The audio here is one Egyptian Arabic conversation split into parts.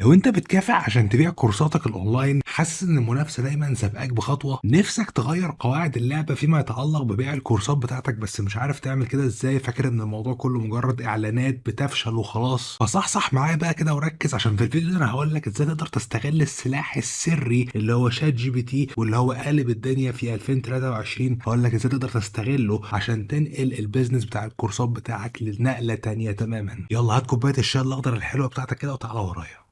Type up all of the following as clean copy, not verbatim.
لو انت بتكافح عشان تبيع كورساتك الاونلاين، حاسس ان المنافسة دايما سابقاك بخطوه، نفسك تغير قواعد اللعبة فيما يتعلق ببيع الكورسات بتاعتك بس مش عارف تعمل كده ازاي، فاكر ان الموضوع كله مجرد اعلانات بتفشل وخلاص. فصحصح معايا بقى كده وركز، عشان في الفيديو ده انا هقول لك ازاي تقدر تستغل السلاح السري اللي هو ChatGPT واللي هو قالب الدنيا في 2023. هقول لك ازاي تقدر تستغله عشان تنقل ال business بتاع الكورسات بتاعك لنقله تانية تماما. يلا هات كوباية الشاي الاخضر الحلوة بتاعتك كده وتعالى ورايا.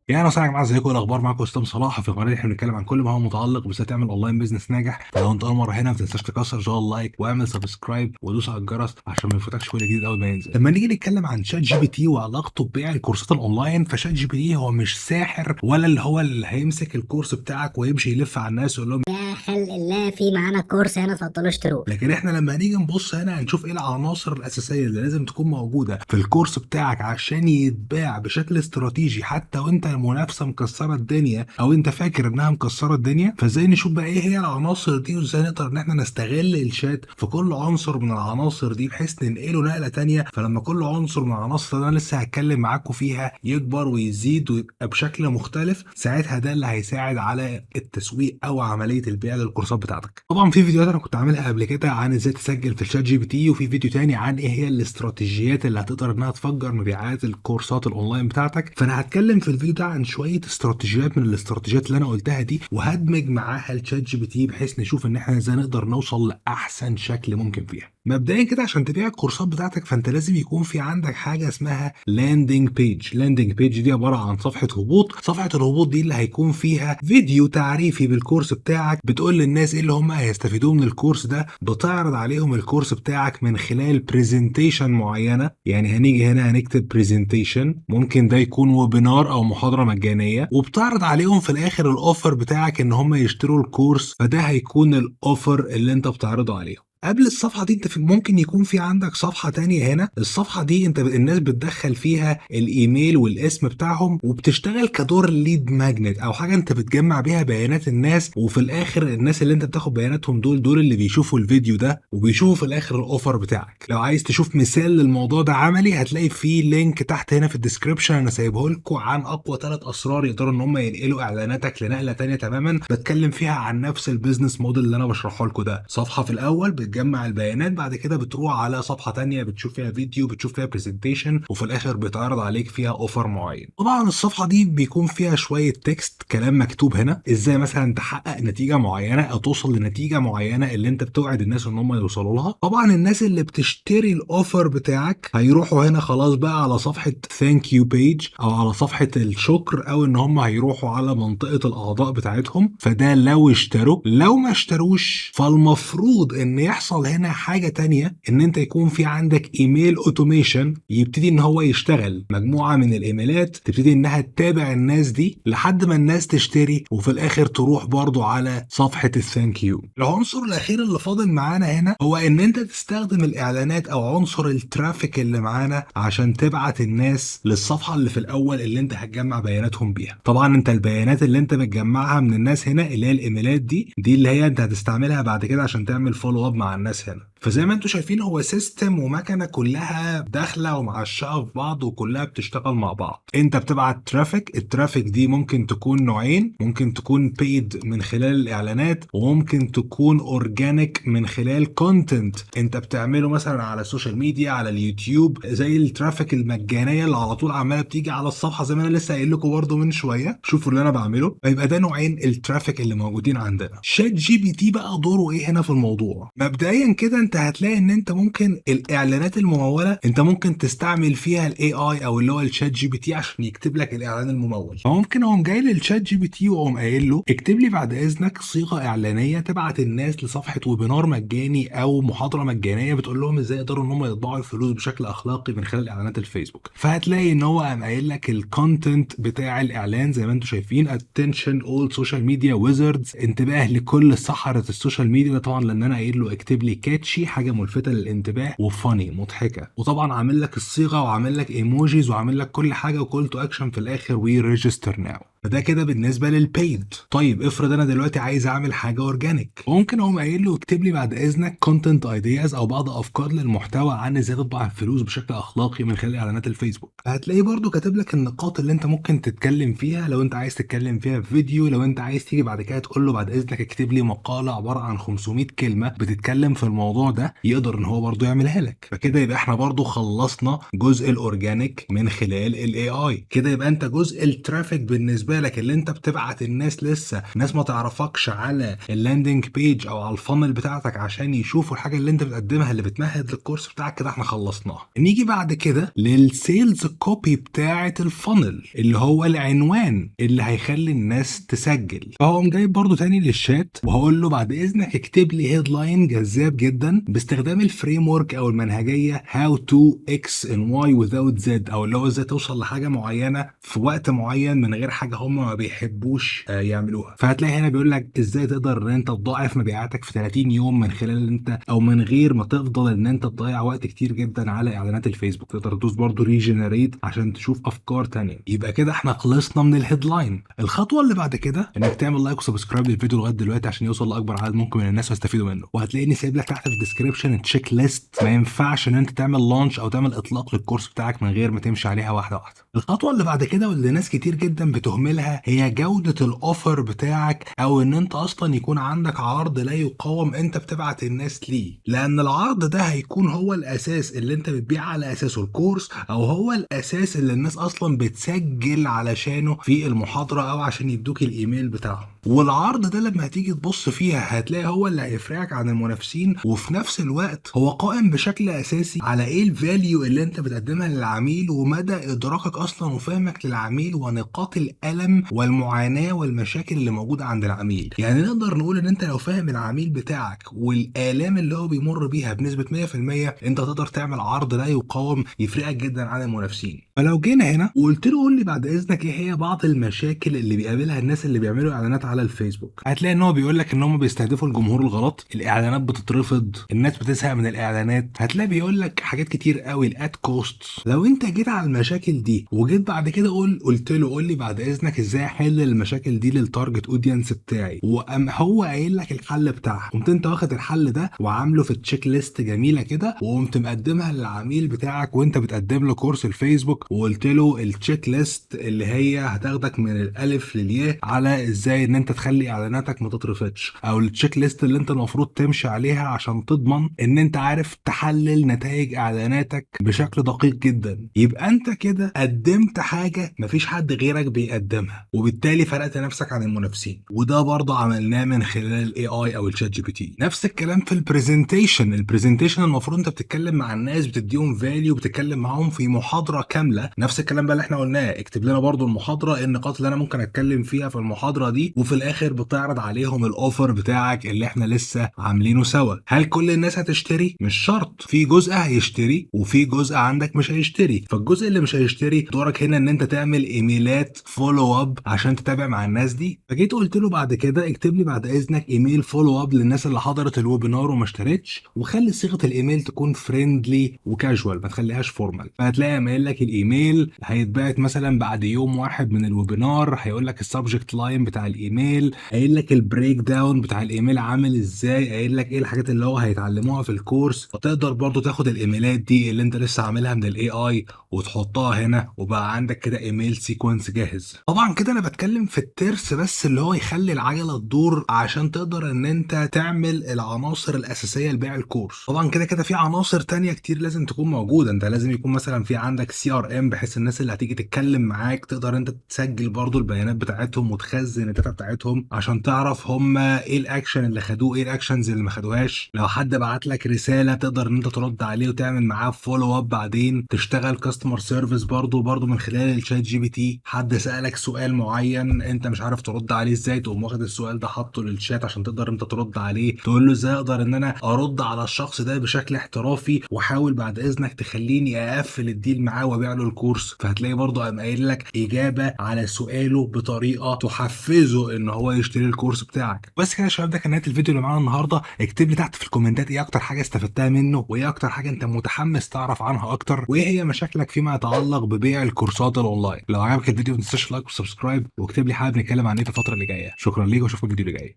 يا اهلا وسهلا يا جماعه، ازيكم؟ ايه الاخبار؟ معاكم اسلام صلاح. في القناة دي احنا بنتكلم عن كل ما هو متعلق بازاي تعمل online business ناجح. فلو انت اول مرة هنا ما تنساش تكسر زر ال like واعمل subscribe ودوس على الجرس عشان ما يفوتكش كل جديد اول ما ينزل. لما نيجي نتكلم عن ChatGPT وعلاقته ببيع الكورسات الاونلاين، ف ChatGPT هو مش ساحر ولا اللي هو اللي هيمسك الكورس بتاعك ويمشي يلف على الناس ويقول لهم يا خلق الله في معانا كورس هنا اتفضلوا اشتروه. لكن احنا لما نيجي نبص هنا هنشوف ايه العناصر الاساسية اللي لازم تكون موجودة في الكورس بتاعك عشان يتباع بشكل استراتيجي، حتى وانت المنافسة مكسرة الدنيا او انت فاكر انها مكسرة الدنيا. فازاي نشوف بقى ايه هي العناصر دي وازاي نقدر ان احنا نستغل الشات في كل عنصر من العناصر دي بحيث ننقله نقله تانية. فلما كل عنصر من العناصر اللي انا لسه هتكلم معاكم فيها يكبر ويزيد ويبقى بشكل مختلف، ساعتها ده اللي هيساعد على التسويق او عملية البيع للكورسات بتاعتك. طبعا في فيديوهات انا كنت عاملها قبل كده عن ازاي تسجل في ال ChatGPT، وفي فيديو تاني عن ايه هي الاستراتيجيات اللي هتقدر انها تفجر مبيعات الكورسات الاونلاين بتاعتك. فانا هتكلم في الفيديو ده عن شوية استراتيجيات من الاستراتيجيات اللي انا قلتها دي، وهدمج معاها ال ChatGPT بحيث نشوف ان احنا ازاي نقدر نوصل لاحسن شكل ممكن فيها. مبدئيا كده عشان تبيع الكورسات بتاعتك فانت لازم يكون في عندك حاجة اسمها landing page. landing page دي عبارة عن صفحة هبوط. صفحة الهبوط دي اللي هيكون فيها فيديو تعريفي بالكورس بتاعك، بتقول للناس ايه اللي هم هيستفيدوه من الكورس ده، بتعرض عليهم الكورس بتاعك من خلال presentation معينة. يعني هنيجي هنا هنكتب presentation، ممكن ده يكون webinar او محاضرة مجانية، وبتعرض عليهم في الاخر ال offer بتاعك ان هم يشتروا الكورس، فده هيكون ال offer اللي انت بتعرضه عليهم. قبل الصفحة دي انت ممكن يكون في عندك صفحة تانية هنا. الصفحة دي انت الناس بتدخل فيها الايميل والاسم بتاعهم، وبتشتغل كدور lead magnet او حاجة انت بتجمع بيها بيانات الناس، وفي الاخر الناس اللي انت بتاخد بياناتهم دول اللي بيشوفوا الفيديو ده وبيشوفوا في الاخر ال offer بتاعك. لو عايز تشوف مثال للموضوع ده عملي هتلاقي في link تحت هنا في ال description انا سايبه لكم عن اقوى 3 اسرار يقدروا ان هم ينقلوا اعلاناتك لنقلة تانية تماما، بتكلم فيها عن نفس ال business model اللي انا بشرحه لكم ده. صفحة في الاول بتجمع البيانات، بعد كده بتروح على صفحة تانية بتشوف فيها فيديو، بتشوف فيها presentation، وفي الاخر بيتعرض عليك فيها offer معين. طبعا الصفحة دي بيكون فيها شوية text، كلام مكتوب هنا ازاي مثلا تحقق نتيجة معينة او توصل لنتيجة معينة اللي انت بتوعد الناس ان هم يوصلوا لها. طبعا الناس اللي بتشتري ال offer بتاعك هيروحوا هنا خلاص بقى على صفحة thank you page او على صفحة الشكر، او ان هم هيروحوا على منطقة الاعضاء بتاعتهم. فده لو اشتروا. لو ما اشتروش فالمفروض ان يحصل هنا حاجة تانية، ان انت يكون في عندك email automation يبتدي ان هو يشتغل، مجموعة من الايميلات تبتدي انها تتابع الناس دي لحد ما الناس تشتري، وفي الاخر تروح برضو على صفحة ال thank you. العنصر الاخير اللي فاضل معانا هنا هو ان انت تستخدم الاعلانات او عنصر ال traffic اللي معانا عشان تبعت الناس للصفحة اللي في الاول اللي انت هتجمع بياناتهم بيها. طبعا انت البيانات اللي انت بتجمعها من الناس هنا اللي هي الايميلات دي اللي هي انت هتستعملها بعد كده عشان تعمل follow up مع الناس هنا. فزي ما انتم شايفين هو system ومكنه كلها داخله ومعشقه في بعض وكلها بتشتغل مع بعض. انت بتبعت traffic، ال traffic دي ممكن تكون نوعين، ممكن تكون paid من خلال الاعلانات، وممكن تكون organic من خلال content انت بتعمله مثلا على ال social media، على اليوتيوب، زي ال traffic المجانية اللي على طول عماله بتيجي على الصفحة زي ما انا لسه قايل لكم برده من شوية. شوفوا اللي انا بعمله. فيبقى ده نوعين ال traffic اللي موجودين عندنا. ChatGPT بقى دوره ايه هنا في الموضوع؟ مبدئيا كده انت هتلاقي ان انت ممكن الاعلانات المموله انت ممكن تستعمل فيها ال AI او اللي هو ال ChatGPT عشان يكتب لك الاعلان الممول. فممكن اقوم جاي لل ChatGPT واقوم قايل له اكتب لي بعد اذنك صيغة اعلانية تبعت الناس لصفحة webinar مجاني او محاضرة مجانية بتقول لهم ازاي يقدروا ان هم يطبعوا الفلوس بشكل اخلاقي من خلال اعلانات الفيسبوك. فهتلاقي ان هو قام قايل لك ال content بتاع الاعلان زي ما انتم شايفين، attention all social media wizards، انتباه لكل سحره ال social media. ده طبعا لان انا قايل له اكتب لي catchy، حاجة ملفته للانتباه، و funny مضحكة، وطبعا عامل لك الصيغة وعامل لك emojis وعامل لك كل حاجة و call to action في الاخر و register now. فده كده بالنسبة لل paid. طيب افرض انا دلوقتي عايز اعمل حاجة organic، ممكن اقوم قايل له اكتب لي بعد اذنك content ideas او بعض افكار للمحتوى عن ازاي تطبع الفلوس بشكل اخلاقي من خلال اعلانات الفيسبوك. هتلاقيه برده كاتب لك النقاط اللي انت ممكن تتكلم فيها، لو انت عايز تتكلم فيها في فيديو، لو انت عايز تيجي بعد كده تقول له بعد اذنك اكتب لي مقاله عبارة عن 500 كلمة بتتكلم في الموضوع ده، يقدر ان هو برده يعملها لك. فكده يبقى احنا برده خلصنا جزء ال organic من خلال ال AI. كده يبقى انت جزء ال traffic بالنسبة لك اللي انت بتبعت الناس لسه ناس ما تعرفكش على ال landing page او على ال funnel بتاعتك عشان يشوفوا الحاجة اللي انت بتقدمها اللي بتمهد للكورس بتاعك، كده احنا خلصناها. نيجي بعد كده لل sales copy بتاعه ال funnel اللي هو العنوان اللي هيخلي الناس تسجل. فهو جايب برده تاني للشات وهقول له بعد اذنك اكتب لي headline جذاب جدا باستخدام ال framework او المنهجية how to X and Y without Z، او اللي هو ازاي توصل لحاجة معينة في وقت معين من غير حاجة هم ما بيحبوش يعملوها. فهتلاقي هنا بيقول لك ازاي تقدر ان انت تضاعف مبيعاتك في 30 يوم من خلال انت او من غير ما تفضل ان انت تضيع وقت كتير جدا على اعلانات الفيسبوك. تقدر تدوس برضو regenerate عشان تشوف افكار تانية. يبقى كده احنا خلصنا من ال headline. الخطوة اللي بعد كده انك تعمل like و subscribe للفيديو لغاية دلوقتي عشان يوصل لاكبر عدد ممكن من الناس ويستفيدوا منه. وهتلاقيني سايب لك تحت في ال description checklist، ما ينفعش ان انت تعمل launch او تعمل اطلاق للكورس بتاعك من غير ما تمشي عليها واحدة واحدة. الخطوة اللي بعد كده واللي ناس كتير جدا بتهملها هي جوده ال offer بتاعك، او ان انت اصلا يكون عندك عرض لا يقاوم انت بتبعت الناس ليه، لان العرض ده هيكون هو الاساس اللي انت بتبيع على اساسه الكورس، او هو الاساس اللي الناس اصلا بتسجل علشانه في المحاضرة او عشان يدوك الايميل بتاعهم. والعرض ده لما هتيجي تبص فيها هتلاقي هو اللي هيفرقك عن المنافسين، وفي نفس الوقت هو قائم بشكل اساسي على ايه ال value اللي انت بتقدمها للعميل، ومدى ادراكك اصلا وفهمك للعميل، ونقاط الالم والمعاناة والمشاكل اللي موجودة عند العميل. يعني نقدر نقول ان انت لو فاهم العميل بتاعك والالام اللي هو بيمر بيها بنسبة 100%، انت تقدر تعمل عرض لا يقاوم يفرقك جدا عن المنافسين. فلو جينا هنا وقلت له قول لي بعد اذنك ايه هي بعض المشاكل اللي بيقابلها الناس اللي بيعملوا اعلانات على الفيسبوك، هتلاقي ان هو بيقول لك ان هم بيستهدفوا الجمهور الغلط، الاعلانات بتترفض، الناس بتزهق من الاعلانات. هتلاقي بيقول لك حاجات كتير قوي، ال ad cost. لو انت جيت على المشاكل دي وجيت بعد كده قلت له قول لي بعد اذنك ازاي احل المشاكل دي لل target audience بتاعي، وقام هو قايل لك الحل بتاعها، قمت انت واخد الحل ده وعامله في checklist جميلة كده، وقمت مقدمها للعميل بتاعك وانت بتقدم له كورس الفيسبوك، وقلت له ال checklist اللي هي هتاخدك من الالف للياء على ازاي ان انت تخلي اعلاناتك ما تترفضش، او ال checklist اللي انت المفروض تمشي عليها عشان تضمن ان انت عارف تحلل نتائج اعلاناتك بشكل دقيق جدا. يبقى انت كده قدمت حاجة مفيش حد غيرك بيقدمها، وبالتالي فرقت نفسك عن المنافسين. وده برضه عملناه من خلال ال AI او ال ChatGPT. نفس الكلام في ال presentation. ال presentation المفروض انت بتتكلم مع الناس، بتديهم value، بتتكلم معاهم في محاضرة كاملة. نفس الكلام بقى اللي احنا قلناه، اكتب لنا برضه المحاضرة، ايه النقاط اللي انا ممكن اتكلم فيها في المحاضرة دي، وفي الاخر بتعرض عليهم ال offer بتاعك اللي احنا لسه عاملينه سوا. هل كل الناس هتشتري؟ مش شرط، في جزء هيشتري وفي جزء عندك مش هيشتري. فالجزء اللي مش هيشتري دورك هنا ان انت تعمل ايميلات follow up عشان تتابع مع الناس دي. فجيت قلت له بعد كده اكتب لي بعد اذنك ايميل follow up للناس اللي حضرت ال webinar وما اشترتش، وخلي صيغة الايميل تكون friendly و casual، ما تخليهاش formal. فهتلاقي قايل لك الايميل هيتبعت مثلا بعد يوم واحد من ال webinar، هيقول لك ال subject line بتاع الايميل، قايل لك ال breakdown بتاع الايميل عامل ازاي، قايل لك ايه الحاجات اللي هو هيتعلموها في الكورس. فتقدر برضو تاخد الايميلات دي اللي انت لسه عاملها من ال AI وتحطها هنا، وبقى عندك كده email sequence جاهز. طبعا كده انا بتكلم في الترس بس اللي هو يخلي العجلة تدور عشان تقدر ان انت تعمل العناصر الاساسية لبيع الكورس. طبعا كده كده في عناصر تانية كتير لازم تكون موجودة. انت لازم يكون مثلا في عندك CRM، بحيث الناس اللي هتيجي تتكلم معاك تقدر انت تسجل برضو البيانات بتاعتهم وتخزن ال data بتاعتهم عشان تعرف هم ايه الاكشن اللي خدوه، ايه ال actions اللي ما خدوهاش. لو حد بعت لك رسالة تقدر ان انت ترد عليه وتعمل معاه follow up، بعدين تشتغل customer service برضو من خلال ال ChatGPT. حد سالك سؤال معين انت مش عارف ترد عليه ازاي، تقوم واخد السؤال ده حاطه للشات عشان تقدر انت ترد عليه، تقول له ازاي اقدر ان انا ارد على الشخص ده بشكل احترافي، وحاول بعد اذنك تخليني اقفل ال deal معاه وابيع له الكورس. فهتلاقي برضه قام قايل لك اجابه على سؤاله بطريقة تحفزه ان ان هو يشتري الكورس بتاعك. بس كده يا شباب، ده كان نهاية الفيديو اللي معانا النهارده. اكتب لي تحت في الكومنتات ايه اكتر حاجة استفدتها منه، وايه اكتر حاجة انت متحمس تعرف عنها اكتر، وايه هي مشاكلك فيما يتعلق ببيع الكورسات الاونلاين. لو عجبك الفيديو ما تنساش like و subscribe، واكتب لي حابب نتكلم عن ايه في الفترة اللي جاية. شكرا ليك واشوفك الفيديو اللي جاي.